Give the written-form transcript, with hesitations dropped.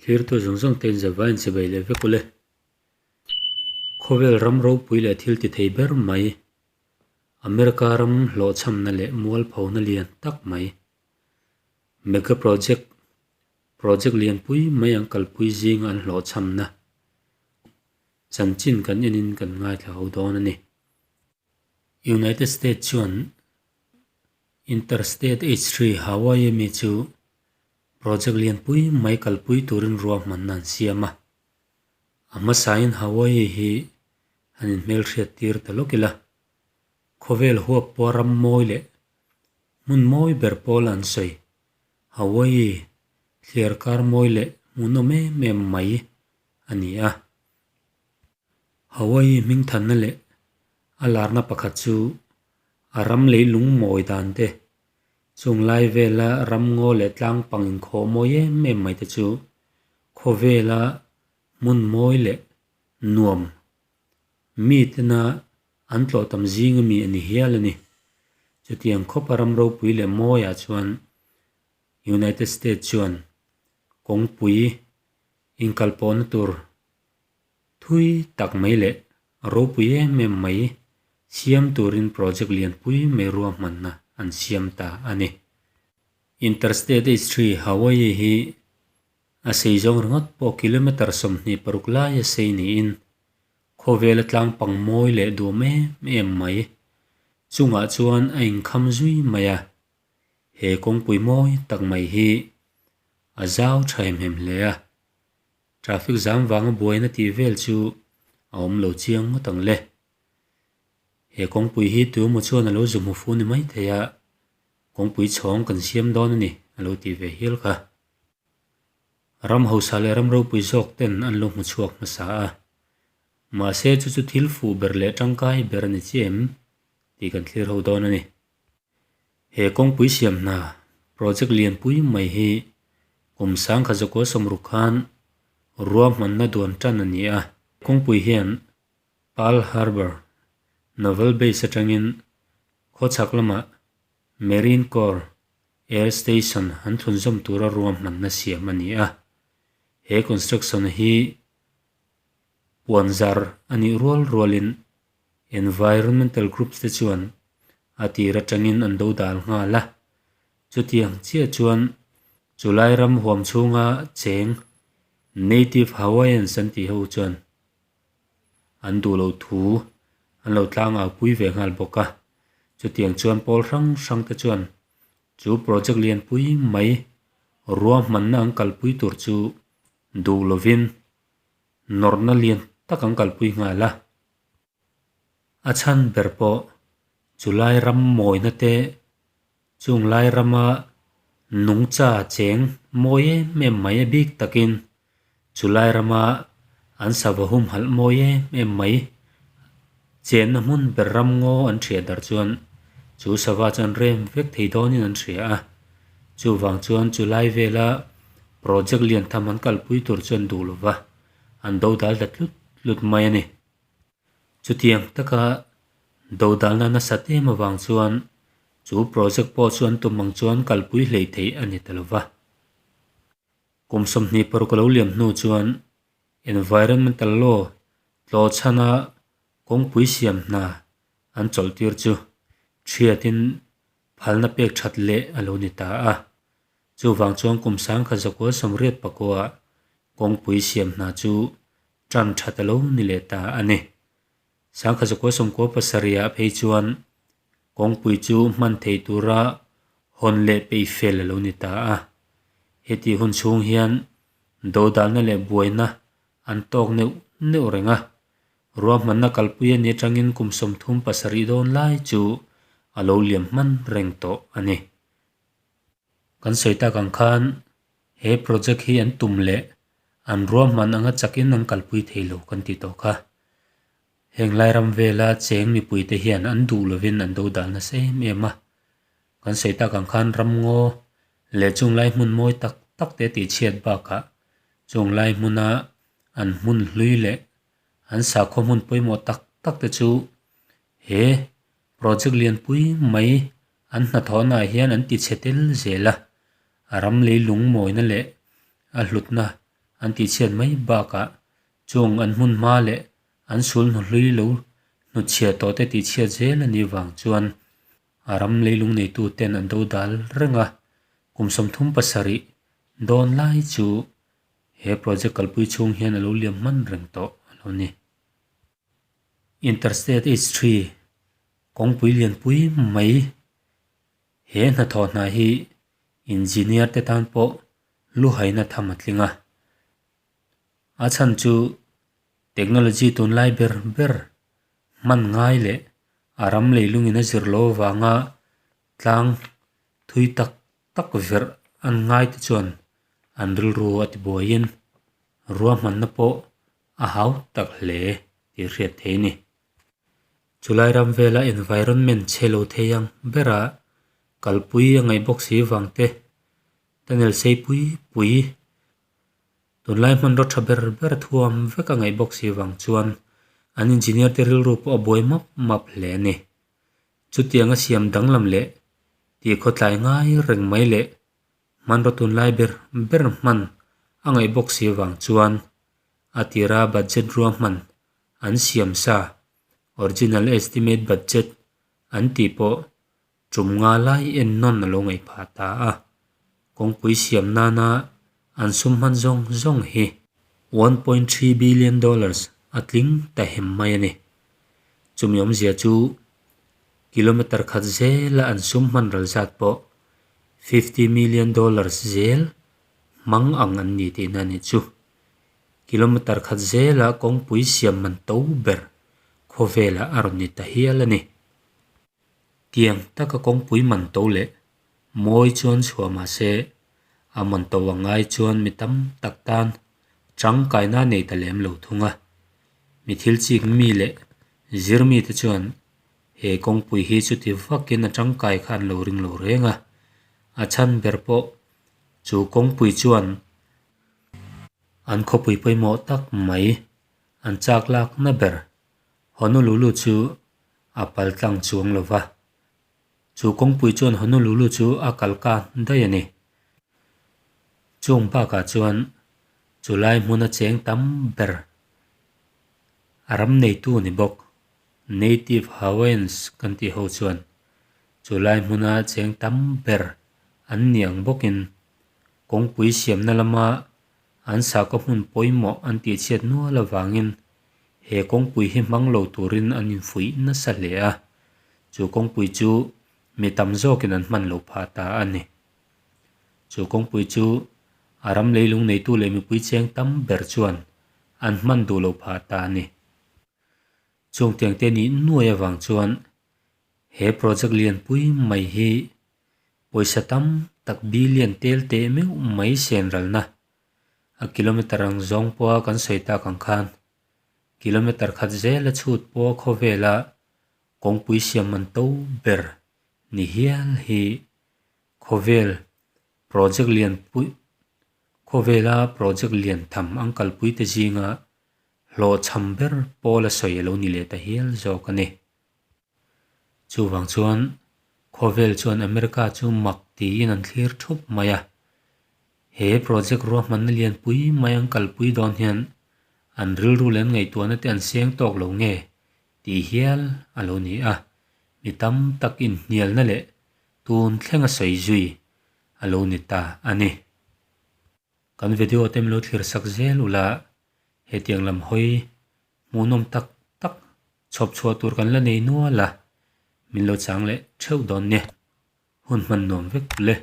Thlirtu zawng zawng te inzava inchibei leh vek ule. Khawvel ram ropui leh thil ti thei ber mai, America ram hlawhchhamna leh mualphona lian tak mai, Mega Project, project lianpui mai an kalpui zinga an hlawhchhamna chanchin kan enin kan ngaithla ho dawn a ni. United States chuan Interstate H3 Hawaii ami chu Project lianpui mai kalpui turin ruahmanna an siam a. A hmasain Hawaii hi han inhmelhriat tir ta lawk ila, khawvel huap pawh ram mawi leh hmun mawi ber pawl an sawi. Hawaii thliar kar mawi leh hmuhnawm em em mai a ni a. Hawaii hmingthanna leh a larna pakhat chu a ram leilung mawi dan te Chung lai vela ramngaw leh tlang pang inkhawh mawi em em mai te chu khawvela hmun mawi leh nuam mi tena an tlawh tam zing ami a ni hial a ni. Chutiang khawpa ram ropui leh mawiah chuan United States chuan kawngpui inkalpawhna tur Thui tak mai leh ropui em em mai siam turin project lianpui mai ruahmanna an siam ta a ni. Interstate H3 Hawaii hi a sei zawng ringawt pawh kilometre 26 lai a sei niin khawvela tlang pang mawi leh duam em em mai chungah chuan a inkham zui mai a. He kawngpui mawi tak mai hi a zau tha hem hem hle a. Traffic zam vanga buaina tih vel chu a awm lo chiang ngawt ang le. He kawngpui hi tu emaw chuan a lo zu hmu fu ni mai thei a, kawngpui chhawng kan siam dawn a ni a lo tih ve hial kha. Ram hausa leh ram ropui zawk ten an lo hmu chhuak hmasa a, mahse chu chu thil fuh ber leh tangkai ber a ni chiah em tih kan thlir ho dawn a ni. He kawngpui siam hna project lianpui mai hi kum sangkha zakua sawmruk khan ruahmanna duan tan a ni a. Kawngpui hian Pearl Harbor Naval Base atangin khawchhak lamah Marine Corps Air Station an thlunzawm tura ruahmanna siam a ni a. He construction hi puanzar a nih rual rualin Environmental groups te chuan a tir atangin an do dal nghal a, chutiang chiah chuan chulai ram huam chhunga cheng Native Hawaiians an tih ho chuan an duh loh thu an lo tlang au pui ve nghal bawk a, chutiang chuan pawl hrang hrang te chuan chu project lianpui mai ruahmanna an kalpui tur chu duh lovin nawrhna lian tak an kalpui nghal a. A chhan ber pawh chulai ram mawina te chung lai rama nungcha cheng mawi em em mai a bik takin chulai rama an sava humhalh mawi em em mai chenna hmun ber ram ngaw an hriat dar chuan chu sava chu an rem vek thei dawnin an hria a. Chuvang chuan chulai vela project lian tham an kalpui tur chu an duh lova, an dodal ta tlut tlut mai a ni. Chutiang taka dodalna nasat em avang chuan chu project pawh chu an tum ang chuan kalpui hlei theih a ni ta lova. Kum 26 a lo liam hnu chuan Environmental Law tlawhchhana kawngpui siam hna an chawlhtir chu thiatin phalna pek that leh a lo ni ta a. Chuvang chuan kum 1989 ah kawngpui siam hna chu tan that a lo ni leh ta a ni. 1997 ah phei chuan kawngpui chu hman thei tura hawn leh peih fel a lo ni ta a. Heti hun chhung hian dodalna leh buaina an tawk neuh neuh reng a. Ruahmanna kalpui a ni atangin kum 37 dawn lai chu a lo liam hman reng tawh a ni. Kan sawi tak ang khan he project hi an tum leh an ruahman anga chakin an kalpui thei lo kan tih tawh kha. Heng lai ram vela cheng mipuite hian an duh lovin an do dal nasa em em a. Kan sawi tak ang khan ramngaw leh chung lai hmun mawi tak tak te tih chhiat bakah chung lai hmuna an hmun hlui leh an sakhaw hmun pawimawh tak tak te chu he project lianpui mai An hnathawhnaah hian an ti chhe tel zel a, a ram lei lung mawina leh a hlutna an tihchhiat mai bakah chung an hmun hma leh an sul hnuhlui lo hnutchhiah tawh te tihchhiat zel a nih vang chuan a ram leilung neitu ten an do dal reng a, kum 37 dawn lai chu he project kalpui chhung hian a lo liam hman reng tawh a lo ni. Interstate H3 kawngpui lianpui mai he hnathawh hna hi engineer te tan pawh luhaina tham a tling a. A chhan chu technology tunlai ber ber hman ngai leh a ram leilungin a zir lo avanga tlang thui tak tak verh an ngai te chuan an rilru a tibuaiin ruahmanna pawh a hau tak hle tih hriat thei a ni. Chulai ram vela environment chhe lo thei ang bera kalpui a ngaih bawk si vang te, tunnel sei pui pui, tunlai hmanraw tha ber ber thuam vek a ngaih bawk si vang chuan an engineer te rilru pawh a buai map map hle a ni. Chutiang a siam danglam leh tih khawtlai ngai reng mai leh hmanraw tunlai ber ber hman a ngaih bawk si vang chuan a tira budget ruahman an siam sa, original estimate budget, an tih pawh tum nga lai en nawn a lo ngaih phah ta a. Kawngpui siam nana an sum hman zawng zawng hi 1.3 billion dollars a tling ta hem mai a ni. Chumi awmzia chu kilometer khat zela an sum hman ral zat pawh 50 million dollars zel hmang ang an ni tihna a nih chu. Kilometer khat zela kawngpui siam man to ber khawvelah a rawn ni ta hial a ni. Tiang taka kawngpui man to leh mawi chuan chhuah mah se, a man to ang ngai chuan mi tam tak tan tangkaina nei ta lem lo thung a. Mi thil chik mi leh zir mite chuan he kawngpui hi chuti vakin a tangkai kha an lo ring lo reng a, a chhan ber pawh chu kawngpui chuan An khawpui pawimawh tak mai an chak lakna ber Honolulu chu a pal tlang chuang lo va. Chu kawngpui chuan Honolulu chu a kal ka daih a ni. Chung bakah chuan chu lai hmuna cheng tam ber a ram neitu ni bawk Native Hawaiians kan tih ho chuan chu lai hmuna cheng tam ber an ni ang bawkin Kawngpui siamna lama an sakhaw hmun pawimawh an tihchhiat nual avangin he kawngpui hi hmang lo turin an infuih nasa hle a, chu kawngpui chu mi tam zawkin an hman lo phah ta a ni. Chu kawngpui chu a ram leilung neitu leh mipui cheng tam ber chuan an hman duh lo phah ta a ni. Chung tiangte nih nuai avang chuan he project lianpui mai hi Pawisa tam tak billion tel teh meuh mai sen ralna a kilometer ang zawng pawha kan sawi tak ang khan kilometer khat zela chhut pawha khawvela kawngpui siam man to ber ni hial hi khawvel project lian pui khawvela project lian tham ang kalpui te zinga hlawhchham ber pawl a sawi a lo ni leh ta hial zawk a ni. Chuvang chuan khawvel chuan America chu mak tiin an thlir thup mai a, he project ruahmanna lianpui mai an kalpui dawn hian an rilru leh an ngaihtuahna te an seng tawk lo nge tih hial a lo ni a, mi tam tak inhnialna leh tun thlenga sawi zui a lo ni ta a ni. Kan video te min lo thlir sak zel ula hetiang lam hawi Hmuhnawm tak tak chhawp chhuah tur kan la nei nual a, min lo chang leh theuh dawn nia. Hun hman nuam vek le.